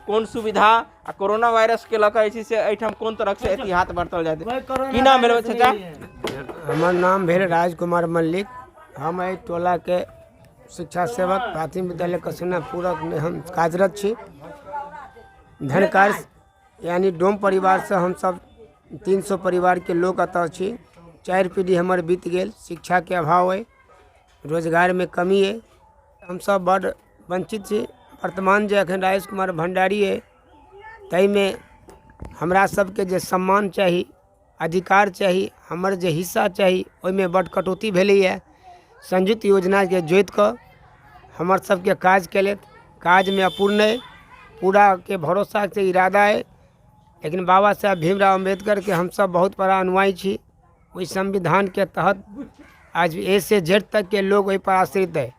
कोन सुविधा आ कोरोना वायरस के लऽ कऽ जे छै से एहिठाम कोन तरहक से एहतियात बरतल जाइत की नाम भेल चाचा? हमर नाम भेल राजकुमार मल्लिक। हम एहि टोलाके शिक्षा सेवक प्राथमिक विद्यालय कसुना पूरकमे हम कार्यरत छी। धनकार यानी डोम परिवारसँ हमसभ 300 परिवारके लोक एतऽ छी। 4 पीढ़ी हमर बीत गेल। शिक्षाके अभाव अइ, रोजगारमे कमी अइ, हमसभ बड्ड वञ्चित छी। वर्तमान जे एखन राजेश कुमार भण्डारी अइ ताहिमे हमरा सबके जे सम्मान चाही, अधिकार चाही, हमर जे हिस्सा चाही, ओहिमे बड्ड कटौती भेलैए। संयुक्त योजनाके जोतिकऽ हमर सबके काज केलथि, काजमे अपूर्ण अइ, पूराके भरोसाके इरादा अइ। लेकिन बाबा साहेब भीमराव अम्बेडकरके हमसब बहुत बड़ा अनुयायी छी। ओहि संविधानके तहत आज ए से जेड तकके लोग ओहिपर आश्रित अइ।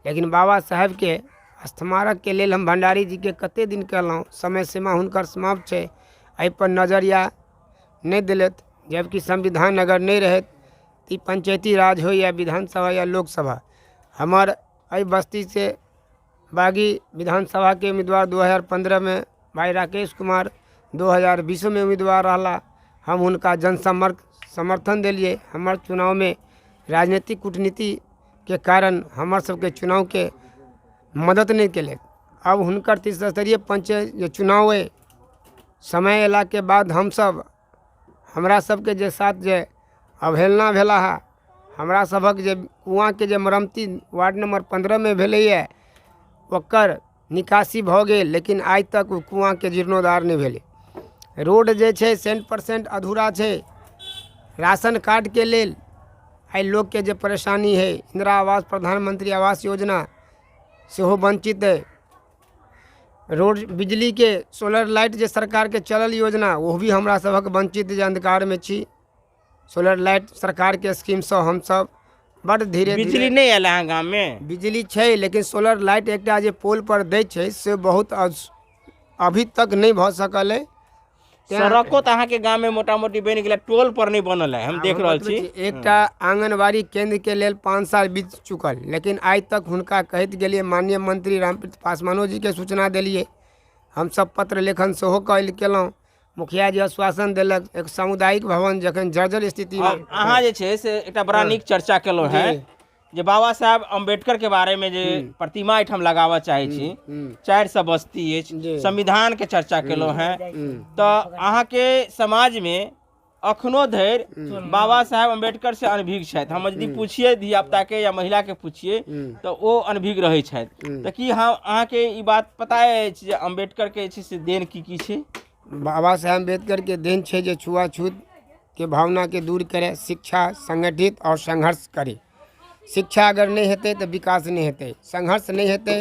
लेकिन बाबा साहेबके स्मारकके लेल हम भण्डारी जीके कतेक दिन कहलहुँ, समय सीमा हुनकर समाप्त छै, एहिपर नजरिया नहि देलथि। जबकि संविधान अगर नहि रहैत तऽ ई पंचायती राज होइ या विधानसभा या लोकसभा, हमर एहि बस्तीसँ बागी विधानसभाके उम्मीदवार 2015मे भाइ राकेश कुमार 2020मे उम्मीदवार रहला। हम हुनका जनसमर्थ समर्थन देलियै। हमर चुनावमे राजनीतिक कूटनीतिके कारण हमर सबके चुनावके मदति नहि केलथि। आब हुनकर त्रिस्तरीय पंचायत जे चुनाव अइ, समय अयलाके बाद हमसब हमरा सबके जे साथ जे अवहेलना भेला हँ, हमरा सभक जे कुआँके जे मरम्मती वार्ड नम्बर 15मे भेलैए ओकर निकासी भऽ गेल, लेकिन आइ तक ओ कुआँके जीर्णोद्धार नहि भेलै। रोड जे छै 100% अधूरा छै। राशन कार्डके लेल आइ लोकके जे परेशानी हइ, इन्दिरा आवास प्रधानमंत्री आवास योजना सेहो वञ्चित अइ। रोड बिजलीके सोलर लाइट जे सरकारके चलल योजना, ओहो भी हमरा सभक वञ्चित जे अन्धकारमे छी। सोलर लाइट सरकारके स्कीमसँ हमसभ बड्ड धीरे बिजली नहि आयल अहाँ गाममे? बिजली छै, लेकिन सोलर लाइट एकटा जे पोल पर दै छै से बहुत अभी तक नहि भऽ सकल अइ। सड़को तऽ अहाँके गाममे मोटा मोटी बनि गेलै, टोल पर नहि बनल है, हम देख रहल छी। एकटा आंगनबाड़ी केंद्रके लेल 5 साल बीत चुकल, लेकिन आइ तक हुनका कहैत गेलियै, माननीय मंत्री रामप्रीत पासवानो जीके सूचना देलियै, हमसभ पत्र लेखन सेहो केलहुँ। मुखिया जी आश्वासन देलक। एक सामुदायिक भवन जखन जर्जर स्थितिमे। अहाँ जे छै से एकटा बड़ा नीक चर्चा केलहुँ हेँ जे बाबा साहेब अम्बेडकर के बारे में जे प्रतिमा एहिठाम लगाबऽ चाहै छी, 400 बस्ती अछि, संविधान के चर्चा केलहुँ हेँ, तऽ अहाँके समाज में अखनो धरि बाबा साहेब अम्बेडकर से अनभिज्ञ छथि। हम यदि पूछिए धियापुता के या महिला के पूछिए तऽ ओ अनभिज्ञ रहै छथि। तऽ की हम अहाँके ई बात पता अछि जे अम्बेडकर के जे छै से देन की की छै? बाबा साहेब अम्बेडकर के देन छै जे छुआछूत के भावना के दूर करे, शिक्षा संगठित और संघर्ष करे। शिक्षा अगर नहि हेतै तऽ विकास नहि हेतै, संघर्ष नहि हेतै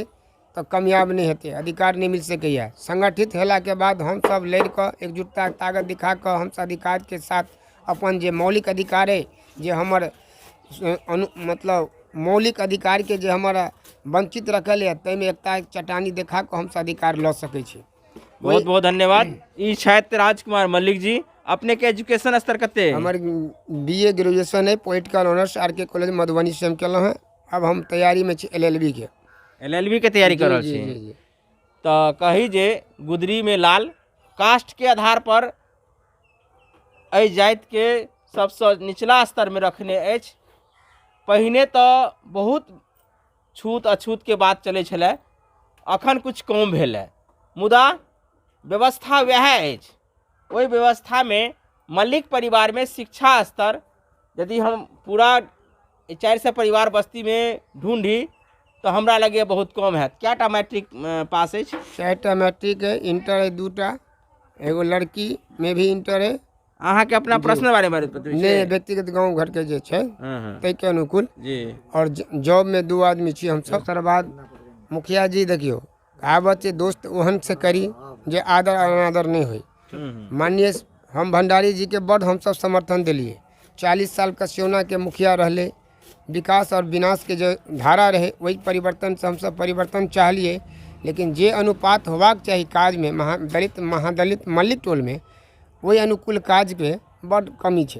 तऽ कामयाब नहि हेतै, अधिकार नहि मिल सकैए। संगठित हेलाके बाद हमसभ लड़िकऽ एकजुटता ताकत दिखा कऽ हमसभ अधिकारके साथ अपन जे मौलिक अधिकार अइ, जे हमर अनु मतलब मौलिक अधिकारके जे हमर वञ्चित रखल यऽ, ताहिमे एकता चट्टानी देखा कऽ हमसभ अधिकार लऽ सकै छी। बहुत बहुत धन्यवाद। ई छथि राजकुमार मल्लिक जी। अपने के एजुकेशन स्तर कते? हमर बी ए ग्रेजुएशन है, political honours R K college Madhubani से हम केलहुँ हँ। अब हम तैयारीमे छी एल एल बी के। एल एल बी के तैयारी कर रहल छी। तऽ कही जे गुदरी में लाल कास्ट के आधार पर एहि जाति के सबसँ निचला स्तर में रखने अछि। पहिने तऽ बहुत छूत अछूत के बात चलै छलै, अखन कुछ कम भेल है, मुदा व्यवस्था वएह अछि। ओहि व्यवस्थामे मल्लिक परिवारमे शिक्षा स्तर यदि हम पूरा 400 परिवार बस्तीमे ढूँढी तऽ हमरा लगैए बहुत कम हैत। कए टा मैट्रिक पास अछि? 4टा मैट्रिक अइ, इंटर अइ 2टा, एगो लड़कीमे भी इंटर अइ। अहाँके अपना पर्सनल बारे में बतबै छी? नहि, व्यक्तिगत गाँव घरके जे छै ताहिके अनुकूल। और जॉबमे 2 आदमी छी हमसब। दोसर बात मुखिया जी देखियौ, कहावत छै दोस्त ओहन से करी जे आदर अनादर नहि होइ। माननीय हम भंडारी जीके बड्ड हमसब समर्थन देलियै। 40 साल कसियौनाके मुखिया रहलै, विकास और विनाशके जे धारा रहै ओहि परिवर्तनसँ हमसब परिवर्तन चाहलियै, लेकिन जे अनुपात होबाक चाही काजमे दलित महादलित मल्लिक टोलमे, ओहि अनुकूल काजके बड्ड कमी छै।